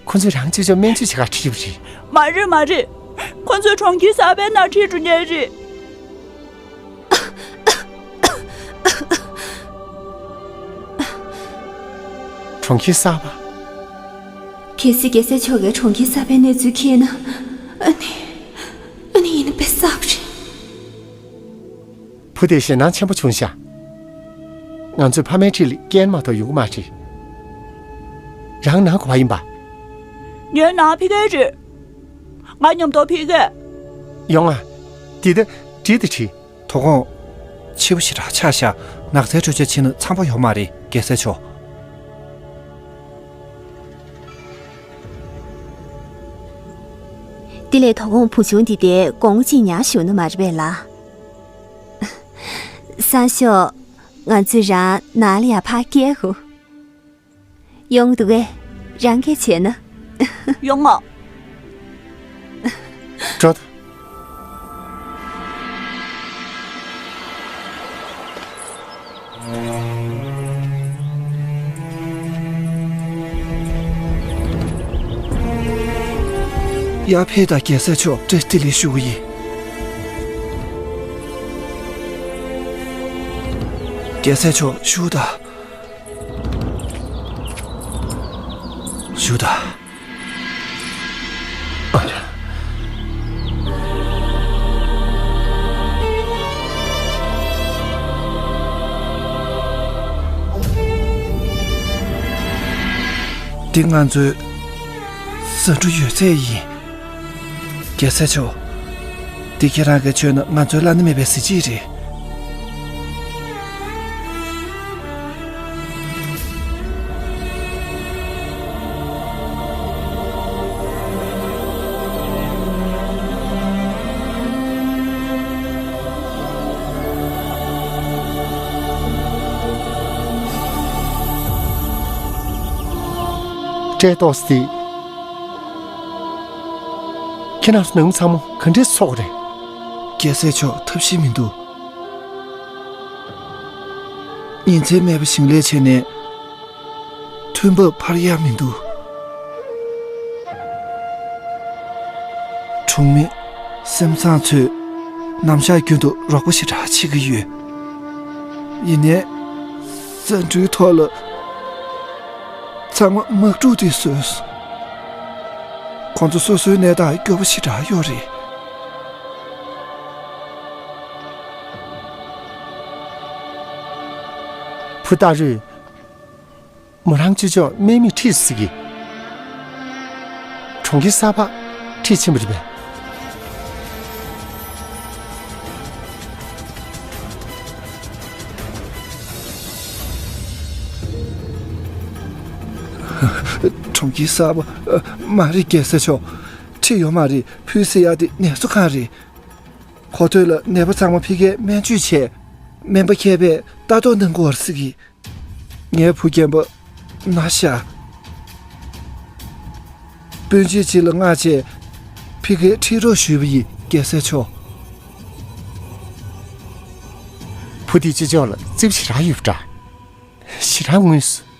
ཁོ་ཚོས་རང་ཅོ་ཅོ་སྨན་བཅོས་བྱེད་གར་ཁྲིད་པ་རེད། མ་རེད་མ་རེད། ཁོ་ཚོས་གྲོང་ཁྱེར་གསར་པའི་ནང་ཁྲིད་འགྲོ་མཁན་རེད། གྲོང་ཁྱེར་གསར་པ། གལ་སྲིད་རྒྱལ་སྲས་མཆོག་གིས་གྲོང་ཁྱེར་གསར་པའི་གནས་ཚུལ་མཁྱེན་ན། ཨ་ནི། ཨ་ནི་ཡིན་ན་དཔེ་བསགས་པ་རེད། བུ་དེ་ཞེད་སྣང་ཆེན་པོ་བྱུང་ཤག། ང་ཚོའི་ཕ་མའི་འཁྲིས་ལ་རྐྱེན་མ་གཏོགས་ཡོང་གི་མ་རེད། རང་ནང་ག་པར་ཡིན་པ། ངའི་ནང་ཕི་གེ་རེད། ང་མཉམ་དུ་ཕི་གེ། ཡོང་ང་། འདི་ད་བྲིས་ད་བྲིས། དོ་དགོང་། ཕྱི་པོ་ཞེ་དྲག་ཆགས་ཤག། ནགས་ཚལ་འགྲོ་ཆས་ཕྱིན་ན་འཚམས་པོ་ཡོད་མ་རེད། རྒྱལ་སྲས་མཆོག། དེ་ལས་དོ་དགོང་བུ་ཆུང་འདི་དེ་དགོང་མོ་གཅིག་ཉལ་བཞུགས་ན་མ་རེད་པས་ལ། སང་ཞོགས། ང་ཚོས་རང་ནང་ལ་ཡར་ཕར་སྐྱེལ་དགོས། ཡོང་འདུག་གས། རང་སྐད་བྱས་ན། ཡོང་ང་། འགྲོ་ད། ཡར་ཕེབས་དང་། རྒྱལ་སྲས་མཆོག། བཀྲ་ཤིས་བདེ་ལེགས་ཞུ་གི་ཡིན། རྒྱལ་སྲས་མཆོག། བཞུགས་དང་། བཞུགས་དང་། འདི་ང་ཚོའི་ཟ་འབྲུ་ཡོད་ཚད་ཡིན། རྒྱལ་སྲས་མཆོག། འདི་ཁྱེད་རང་གིས་མཆོད་ན་ང་ཚོའི་བླ་ན་མེད་པའི་གཟི་བརྗིད་རེད། སྐྲས་ཏོག་སི། ཁྱེད་རང་ཚོ་ནང་མི་ཚང་མ་ག་འདྲས་སོགས་རེད། རྒྱལ་སྲས་མཆོག། ཐབས་ཤེས་མི་འདུག། ཉིན་མཚན་མེད་པར་ཞིང་ལས་བྱས་ནས་ཐོན་འབབ་འཕར་ཡག་མི་འདུག། གྲོང་མི་སེམས་བཟང་ཚོས་ནམ་ཞག་རྒྱུན་དུ་རོགས་པ་ཞེ་དྲག་བྱེད་ཀྱི་ཡོད། ཡིན་ནའི་ཟ་འབྲུའི་ཐོག་ལ་ ཚང་མ་དམག་འཁྲུག་དེ་བཟོས། ཁོང་ཚོ་སོ་སོའི་གནས་སྟངས་སྐྱོ་པོ་ཞེ་དྲག་ཡོད་རེད། བུ་སྟག་རུས། མོ་རང་ཅོ་ཅོ་དམག་མི་ཁྲིད་སྲིད་ཀྱི། གྲོང་ཁྱེར་གསར་པ་ཁྲིད་ཕྱིན་པ་རེད་པས། གྲོང་ཁྱེར་གསར་པ། མ་རེད། རྒྱལ་སྲས་མཆོག་ཁྲིད་ཡོད་མ་རེད། བུ་ཟེར་ཡག་དེ་ནད་གསོ་ཁང་རེད། གོ་ཐོས་ལ་ནད་པ་ཚང་མ་ཕ་གིར་སྨན་བཅོས་བྱས། སྨན་པ་མཁས་པས་ལྟ་རྟོག་གནང་དགོས་པ་རེད་ཟེར་གི། ངའི་བུ་རྒན་པ་ན་ཤ། སྤུན་མཆེད་ཅིག་ལ་མངགས་བྱས། ཕ་གིར་ཁྲིད་རོགས་ཞུས་པ་ཡིན། རྒྱལ་སྲས་མཆོག་བུ་དེ་ཅོ་ཅོ་ལ་རྩིབ་ཞེ་དྲག་ཡོད་པ་འདྲ། ཞེ་དྲག་ངུས་སོང་།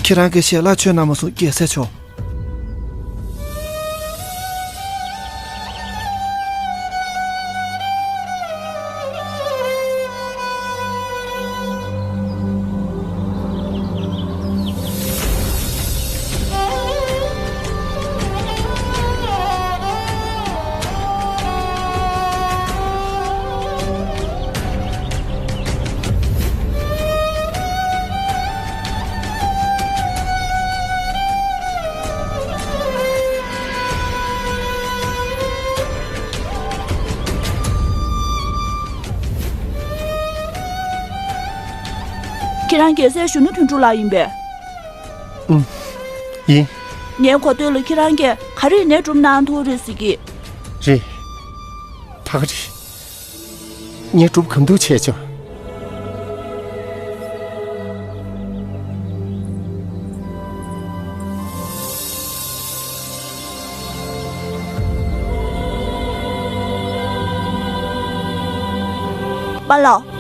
ཁྱེད་རང་གིས་ཞལ་ལག་མཆོད་གནང་མ་སོང་། རྒྱལ་སྲས་མཆོག་ཁྱེད་རང་རྒྱལ་སྲས་གཞོན་ནུ་དོན་གྲུབ་ལགས་ཡིན་པས། ཨུམ། ཡིན། ངའི་གོ་ཐོས་ལ་ཁྱེད་རང་གིས་ག་རེ་ཡིན་ནའི་སྒྲུབ་གནང་ཐུབ་རེད་ཟེར་གི། རེད། ད་ག་རེད། ངས་སྒྲུབ་གང་ཐུབ་བྱས་ཆོག་པཱ་ལགས།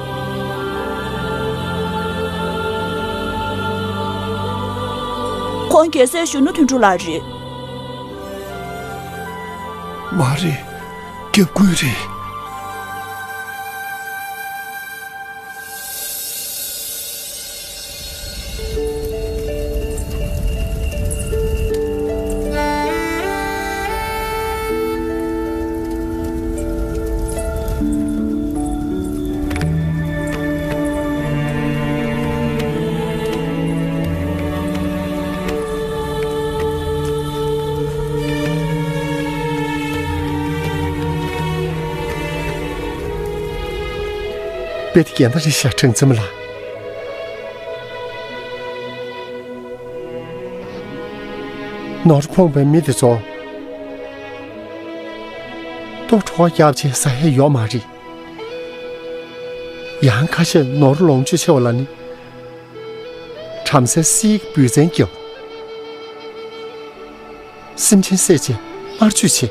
ཁོང་རྒྱལ་སྲས་གཞོན་ནུ་དོན་གྲུབ་ལགས་རེད། མ་རེད། སྐྱབས་མགོན་རེད། དཔེ་དེ་རྒྱན་ད་རེད་ཤག་གྲངས་འཛིན་མ་ལགས། ནོར་ཕོངས་པའི་མི་དེ་ཚོ་ལྟོ་གྲོགས་རྒྱབ་བྱས་ཟ་ཡས་ཡོད་མ་རེད། ཡང་ཁ་ཤས་ནོར་ལོངས་སྤྱོད་ཆེ་བ་ལ་ནི། བྲམ་ཟེ་གསེར་གྱི་འབུལ་ཚན་བརྒྱབ། སེམས་ཅན་བསད་བྱས་དམར་མཆོད་བྱས།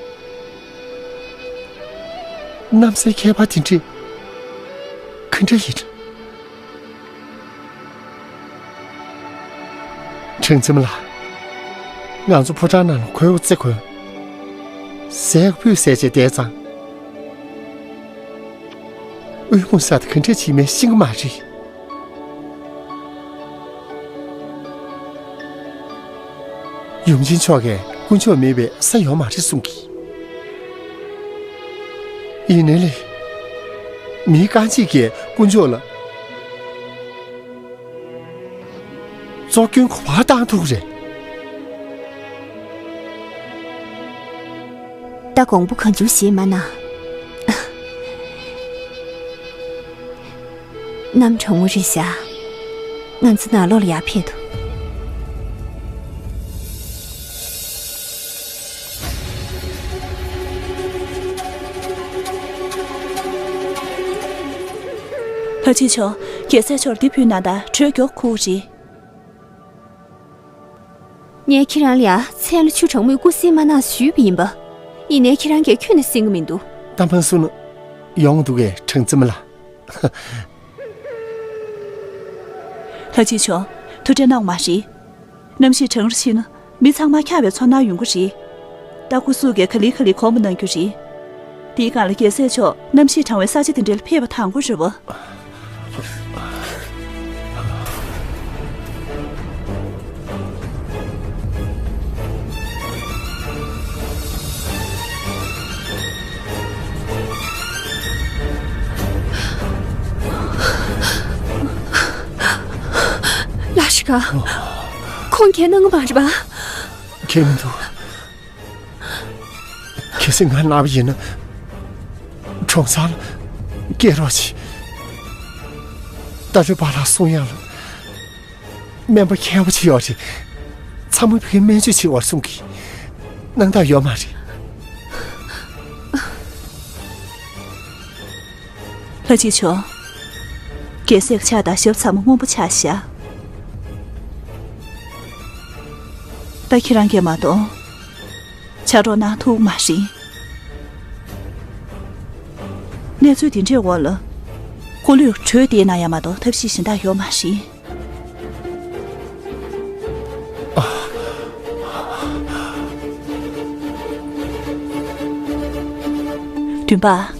གནམ་སའི་ཁྱད་པར་དེ་འདྲས་ག་འདྲ་ཡིན། གྲངས་འཛིན་མ་ལགས། ང་ཚོ་ཕོ་བྲང་ནང་ལ་ཁོའི་རྩེ་གོན། ཟས་ཕུད་ཟས་བྱས་བསྡད་ཙང་། དབུལ་ཕོངས་ཟེར་དེ་ག་འདྲས་བྱེད་མིན་ཤེས་ཀྱི་མ་རེད། ཡུམ་ཆེན་མཆོག་གིས་དཀོན་མཆོག་མེད་པའི་ས་ཡོད་མ་རེད་གསུང་གི། ཡིན་ནའི་ལས། མི་རྐང་གཅིག་གིས་དཀོན་མཆོག་ལ་གཙོ་སྐྱོན་ག་པར་བཏང་ཐུབ་རེད། ད་དགོངས་པ་གང་བྱུང་བཞེས་མ་གནང་། གནམ་གྲང་མོ་རེད་ཤག་ང་ཚོ་ནང་ལོགས་ལ་ཡར་ཕེབས་དང་། ལྷ་རྗེ་མཆོག་རྒྱལ་སྲས་མཆོག་འདི་ཕུལ་ན་ད་དྲོད་མགྱོགས་ཁུག་རེད། ངས་ཁྱེད་རང་ལ་མཚན་ལ་ཆུ་གྲང་མོས་སྐུ་གཟིགས་མ་གནང་ཞུས་པ་ཡིན་པ། ཡིན་ནའི་ཁྱེད་རང་གིས་ཁྱོན་ནས་གཟིགས་ཀྱི་མི་འདུག་ད་ཕར་སོང་ན་ཡོང་འདུག་གས། གྲངས་འཛིན་མ་ལགས། ལྷ་རྗེ་མཆོག་ཐུགས་ཁྲལ་གནང་བ་མ་རེད། གནམ་གཤིས་གྲང་རུ་ཕྱིན་ན་མི་ཚང་མ་འཁྱག་པའི་ཚོར་སྣང་ཡོང་གི་རེད། ད་སྐུ་གཟུགས་ཀྱིས་ག་ལེ་ག་ལེ་གོམས་པ་གནང་རྒྱུ་རེད། དེའི་སྒང་ལ་རྒྱལ་སྲས་མཆོག་གནམ་གཤིས་གྲང་བའི་ས་ཆ་དེ་འདྲ་ལ་ཕེབས་པ་དང་པོ་རེད་བ། ག་ཁོང་གིས་གནང་གི་མ་རེད་པ། ཁྱེད་མི་འདུག་གལ་སྲིད་ང་ན་བ་ཡིན་ན། གྲོང་གསར་ལ་སྐྱེལ་རོགས་བྱེད། རྟ་དྲེལ་པ་ལགས་གསུང་ཡག་ལ། སྨན་པ་མཁས་པོ་ཅིག་ཡོད་རེད། ཚང་མ་ཕ་གིར་སྨན་བཅོས་བྱེད་པར་གསུང་གི། གནང་ཐབས་ཡོད་མ་རེད། ལྷ་གཅིག་མཆོག་རྒྱལ་སྲས་ཀྱི་ཕྱག་དང་ཞབས་ཚང་མ་སྔོན་པོ་ཆགས་ཤག་ད་ཁྱེད་རང་གིས་མ་གཏོགས་ཕྱག་རོགས་གནང་ཐུབ་མ་རེད། གནས་ཚུལ་འདི་འདྲའི་འོག་ལ། སྐུ་ལུས་བྲོས་བསྡད་ན་ཡང་མ་གཏོགས་ཐབས་ཤེས་གཞན་དག་ཡོད་མ་རེད། བདུན་པ།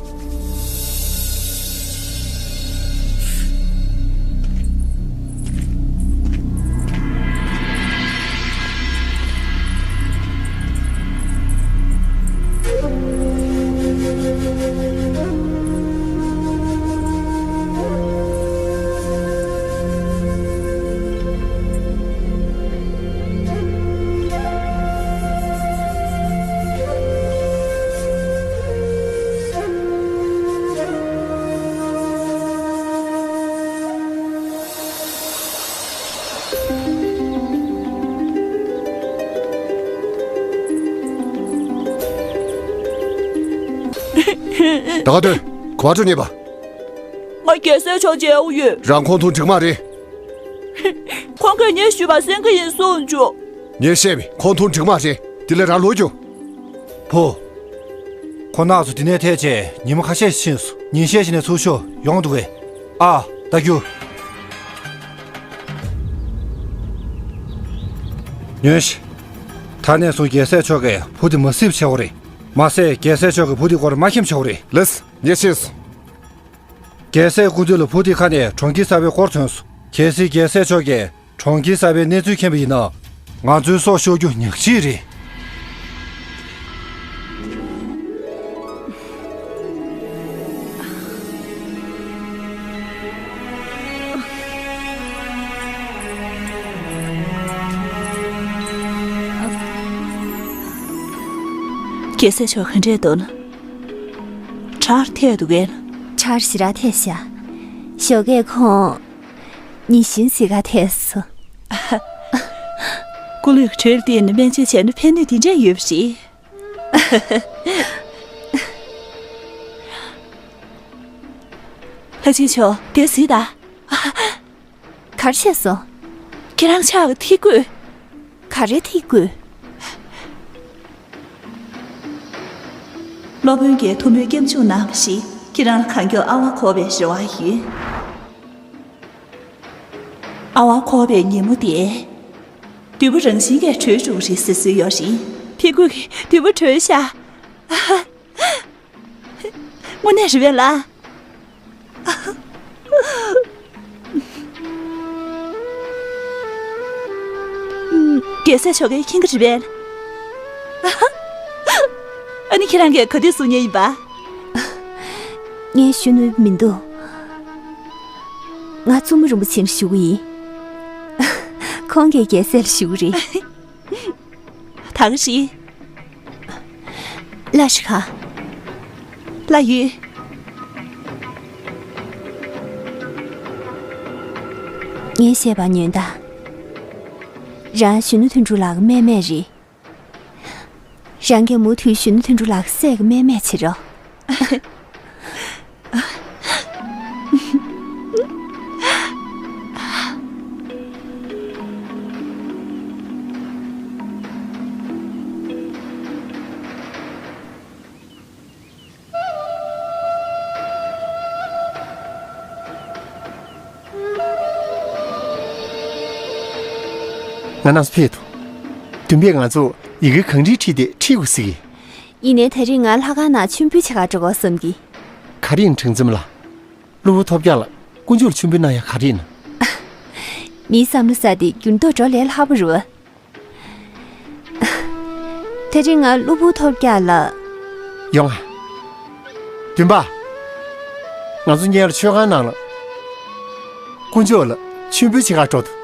ད་ག་དུས་ག་པར་འགྲོ་ཉེས་པ། ང་རྒྱལ་སྲས་མཆོག་མཇལ་འོ་ཡོད། རང་ཁོང་ཐུག་འགྲིག་མ་རེད། ཁོང་གིས་ངས་ཞུས་པ་གསན་གི་ཡིན་གསུངས་བྱུང་། ངས་བཤད་པས་ཁོང་ཐུག་འགྲིག་མ་རེད། དེ་ལས་རང་ལོག་རྒྱུགས། བུ། ཁོ་ནག་ཚོ་འདི་ནས་ཐད་བྱས་ཉིན་མོ་ཁ་ཤས་ཤིག་ཕྱིན་སོང་། ཉིན་ཤས་ཤིག་ནས་ཚུར་ཤོག་ཡོང་འདུག་གས། ཨ། ད་རྒྱུགས། ཉོན་ཞིག་ད་ནས་བཟུང་རྒྱལ་སྲས་མཆོག་གིས་བུ་དེ་མ་སྲིབ་བྱེད་དགོས་རེད། མ་ཟད་རྒྱལ་སྲས་མཆོག་གིས་བུ་དེའི་སྐོར་མ་མཁྱེན་བྱེད་དགོས་རེད། ལགས་སོ། ངས་ཤེས་སོང་། རྒྱལ་སྲས་སྐུ་མདུན་ལ་བུ་དེའི་ཁ་ནས་གྲོང་ཁྱེར་གསར་པའི་སྐོར་ཐོན་སོང་། གལ་སྲིད་རྒྱལ་སྲས་མཆོག་གིས་གྲོང་ཁྱེར་གསར་པའི་གནས་ཚུལ་མཁྱེན་པ་ཡིན་ན། ང་ཚོའི་སྲོག་ཤོར་རྒྱུ་ཉག་གཅིག་རེད། རྒྱལ་སྲས་མཆོག་ག་འདྲས་འདུག་ན། ཁྲར་ཐད་འདུག་གས། ཁྲར་ཞེ་དྲག་ཐད་ཤག་ཞོགས་ཀས་ཁོང་ཉིན་བཞིན་གཟིགས་ག་ཐད་སོང་། སྐུ་ལུས་ཀྱི་དྲོད་ལ་བརྟེན་ནས་སྨན་བཅོས་བྱས་ན་ཕན་ནུས་དེ་འདྲས་ཡོད་པ་རེད། ལྷ་ཆེན་མཆོག་དེར་གཟིགས་དང་། ག་རེ་བྱས་སོང་། ཁྱེད་རང་ཕྱག་གི་ཐིག་སྐུད། ག་རེ་ཐིག་སྐུད། སློབ་དཔོན་གྱིས་ཐུགས་སྨོན་སྐྱབས་འཇུག་གནང་བ་ཞིག་ཁྱེད་རང་ལ་གང་མགྱོགས་ཨ་ཝ་འཁོར་བའི་རེ་བ་ཡོད། ཨ་ཝ་འཁོར་བའི་ཉིན་མོ་དེ། བདུད་པོ་རང་བཞིན་གྱིས་བྲོས་འགྲོ་གི་རེད་ཟེར་སྲོལ་ཡོད་རེད། ཐིག་སྐུད་ཀྱིས་བདུད་པོ་བྲོས་ཤག་དངོས་གནས་རེད་པས་ལགས། རྒྱལ་སྲས་མཆོག་གིས་མཁྱེན་གྱི་རེད་པས། ཨ་ནི་ཁྱེད་རང་གིས་ག་དུས་གསུང་མཁན་ཡིན་པ། ངས་ཞུ་ནུས་མི་འདུག་ང་བཙུན་མོ་རིན་པོ་ཆེར་ཞུ་གི་ཡིན། ཁོང་གིས་རྒྱལ་སྲས་ལ་ཞུ་གི་རེད། ད་ག་རེད། གླ་ཞིག་ག་གླ་ཡོད། ངས་བཤད་པ་ཉོན་དང་། རང་གཞོན་ནུ་དོན་གྲུབ་ལགས་ཀྱི་སྨན་མེད་རེད། རང་གིས་མུ་མཐུད་གཞོན་ནུ་དོན་གྲུབ་ལགས་སྲས་ཀྱི་སྨན་མེད་བྱེད་རོགས། ང་རང་ཚོ་ཕེབས་འདུག་བདུན་པས་ང་ཚོ་ཡི་གེ་གང་འདྲ་བྲིས་ཏེ་ཁྲིད་དགོས་ཟེར་གི། ཡིན་ནའི་ད་རེས་ང་ལྷ་ཁང་ནང་མཆོད་འབུལ་བྱེད་གར་འགྲོ་དགོས་བསམ་གི། ག་རེ་ཡིན་དྲུང་འཚམ་ལགས། གློ་བུར་ཐོལ་རྒྱག་ལ་དཀོན་མཆོག་ལ་མཆོད་འབུལ་གནང་ཡག་ག་རེ་ཡིན་ན། མིའི་བསམ་བློ་ཟ་དེ་འགྱུར་ལྡོག་འགྲོ་ལས་སླ་པོ་རེད་བ། དེ་རིང་ང་གློ་བུར་ཐོལ་རྒྱག་ལ། ཡོང་ང་། བདུན་པ། ང་ཚོ་མཉམ་དུ་མཆོད་ཁང་ནང་ལ། དཀོན་མཆོག་ལ་མཆོད་འབུལ་བྱེད་གར་འགྲོ་འདུག་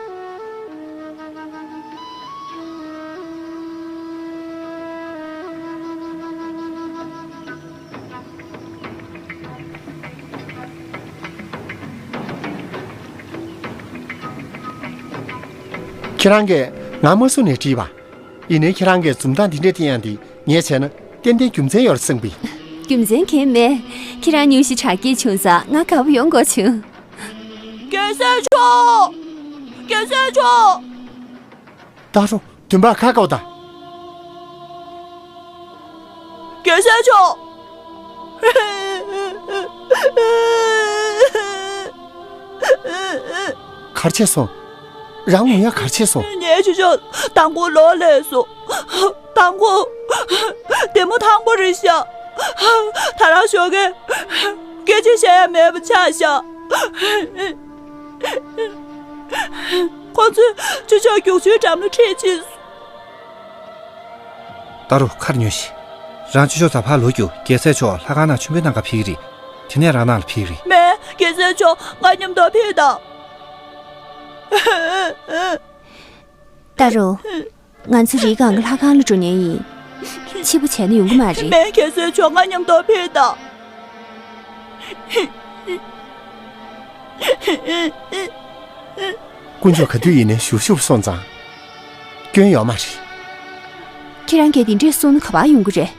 ཁྱེད་རང་གིས་ང་མ་བཟུང་ནས་དྲིས་པ། ཡིན་ནའི་ཁྱེད་རང་གིས་འཛུམ་མདངས་འདི་འདྲས་བསྟན་ཡག་འདི་ངས་བྱས་ན་ཏན་ཏན་རྒྱུ་མཚན་ཡོད་རེད་བསམ་པས། རྒྱུ་མཚན་གང་ཡང་མེད། ཁྱེད་རང་སྙུང་གཞི་དྲག་སྐྱེད་བྱུང་ཙང་ང་དགའ་པོ་ཡོང་དགོས་བྱུང་། རྒྱལ་སྲས་མཆོག་རྒྱལ་སྲས་མཆོག་ཏཱ་རུ། དུམ་པ་ཁ་བཀོད་དང་། རྒྱལ་སྲས་མཆོག་གར་ཆས་སོང་། རང་ངུ་ཡག་གར་ཆས་སོང་། ངའི་ཆུ་ཤོག་དང་པོ་ལོག་སླེབས་སོང་། དང་པོ། བདེ་མོ་ཐང་པོ་རེད་ཤག་ད་རང་ཞོགས་ཀས་སྐད་ཆ་བཤད་ཡག་མེད་པ་ཆགས་ཤག་ཁོ་ཚོས་ཆུ་ཤོག་རྒྱུག་ཆུའི་འགྲམ་ལ་ཁྲིད་ཕྱིན་སོང་། ཏཱ་རུ། ཁར་ཉོན་ཞིག་རང་ཆུ་ཤོག་ད་ཕར་ལོག་རྒྱུགས། རྒྱལ་སྲས་མཆོག་ལྷ་ཁང་ནང་མཆོད་འབུལ་གནང་ག་ཕེབས་ཀྱི་རེད། དེ་ནས་རང་ནང་ལ་ཕེབས་ཀྱི་རེད། མེད། རྒྱལ་སྲས་མཆོག་ང་མཉམ་དུ་ཕེབས་དང་། ཏཱ་རུ། ང་ཚོ་རི་སྒང་གི་ལྷ་ཁང་ལ་འགྲོ་མཁན་ཡིན། ཕྱི་པོ་བྱས་ན་ཡོང་གི་མ་རེད། མེད། རྒྱལ་སྲས་མཆོག་ང་མཉམ་དུ་ཕེབས་དང་། དཀོན་མཆོག་ག་དུས་ཡིན་ནའི་ཞུ་ཞུ་སོང་ཙང་། སྐྱོན་ཡོད་མ་རེད། ཁྱེད་རང་གིས་འདི་འདྲས་གསུངས་ན་ག་པར་ཡོང་གི་རེད།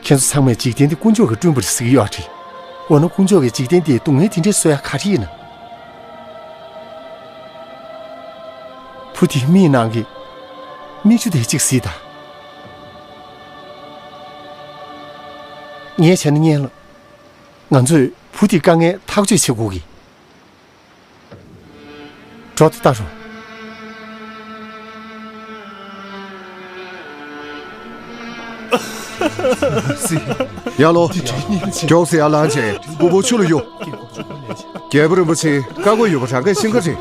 ཁྱེད་ཚོ་ཚང་མས་འཇིག་རྟེན་འདི་དཀོན་མཆོག་གིས་བསྐྲུན་པ་རེད་ཟེར་གྱི་ཡོད་རེད། འོ་ན་དཀོན་མཆོག་གིས་འཇིག་རྟེན་འདིར་སྡུག་བསྔལ་དེ་འདྲས་བཟོ་ཡག་ག་རེ་ཡིན་ན། བུ་དེའི་མིག་ནང་གི་མིག་ཆུ་དེ་གཅིག་གཟིགས་དང་། ངས་བྱས་ན་སྔོན་ལ། ང་ཚོས་བུ་དེའི་དཀའ་ངལ་ཐག་གཅོད་བྱེད་དགོས་ཀྱི། འགྲོ་ད། ད་རུ། ཡར་ལོངས། མགྱོགས་སེ་ཡར་ལངས་བྱས་སྐུ་ཕུང་ཆུ་ལ་གཡུག་རྒྱལ་པོ་རིན་པོ་ཆེ་བཀའ་བསྒོ་ཡོད་པ་རང་གིས་ཤེས་ཀྱི་རེད།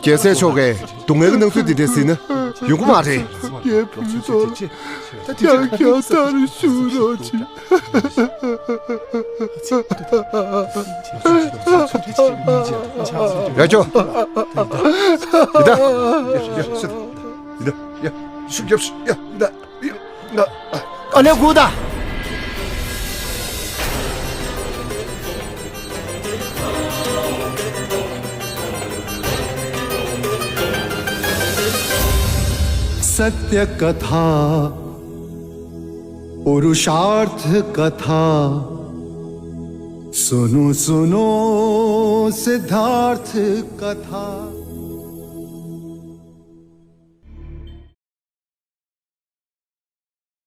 རྒྱལ་སྲས་མཆོག་གིས་སྡུག་བསྔལ་གྱི་སྣང་ཚུལ་འདི་འདྲ་གཟིགས་ན་ཡོང་གི་མ་རེད། རྒྱལ་བུའི་ཐོག་ལ་རྒྱང་རྒྱང་ལྟར་བཞུགས་རོགས་གྱིས། ཡ་ཇོ། ཡི་ད། ཡ་ཡ་ཤི་ད། ཡི་ད། ཡ་ཤུགས་རྒྱབ་ཤིག་ཡ་ཡི་ད། ཡ་ཡ། ཨ་ནེ་གུ་ད། सत्य कथा पुरुषार्थ कथा। सुनो सुनो सिद्धार्थ कथा।